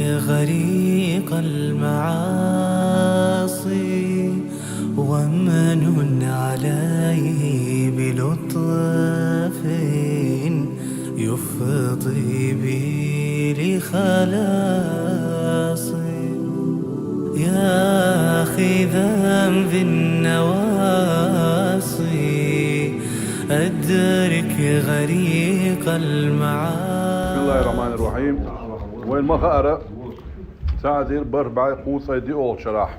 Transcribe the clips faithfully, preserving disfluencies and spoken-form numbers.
غريق المعاصي، ومن علي بلطف يفضي بي لخلاصي. يا أخي ذنب النواصي، أدرك غريق المعاصي. بسم الله الرحمن الرحيم. Вайн ма хаара, цхьа эзар бархӀ бӀаь кхузткъе диъолчу шарахь,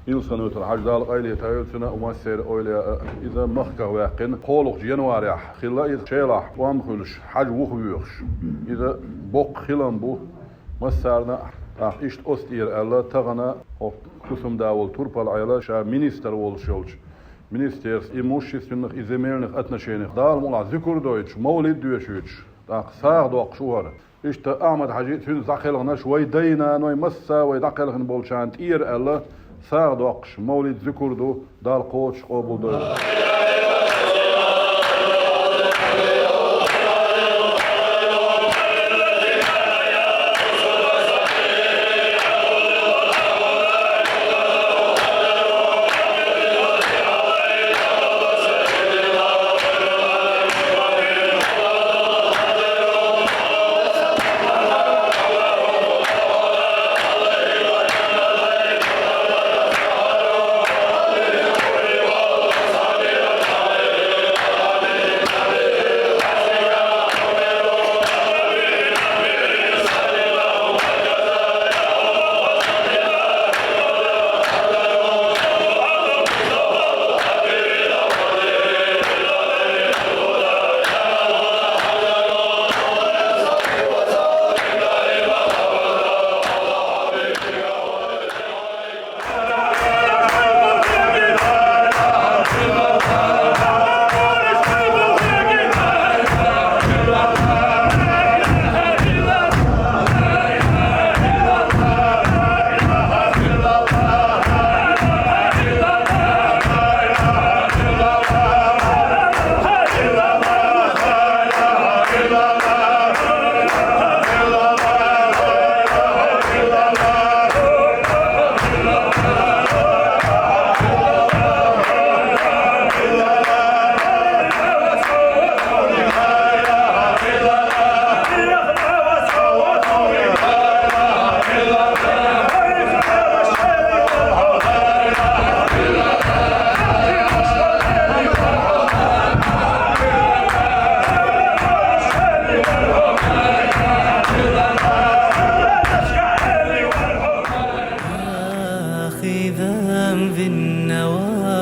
Илсхан-Юьртара Хьажа, Дала къайле тӀаелчунна, ва массеран эвлаяъ, иза махках ваьккхина, кхоалгӀачу январехь хилла иза, Шелахь тӀом хуьлуш, Хьажа вухавоьхуш. Иза боккха хилам бу массарна а. ТӀаккха иштта оцу тӀера аьлла, тахана хӀокху хӀусамда волу турпал Ӏела ша министр волуш йолчу Министерство имущественных и земельных отношений, Дала мукъ лахь, зуькар а дойтуш, мовлид а доьшуьйтуш, тӀаккха сагӀа доккхуш ву хӀара. Иштта Ахьмад-Хьаьжа а, цуьнца дӀакхелхинарш, вайн дай-наной, массо а вай дӀакхелхина болчарна тӀера аьлла, сагӀа доккхуш, мовлид, зуькар ду, Дала кхочуш къобалдойла. يا أخي ذنب النواصي،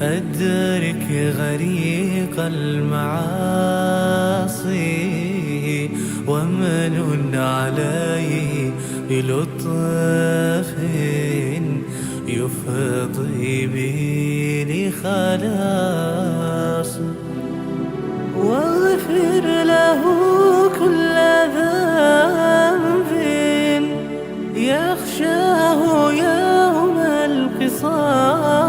أدرك غريق المعاصي، ومن علي بلطف يفضي بي لخلاص. واغفر له كل ذنب يخشاه يوم القصاص.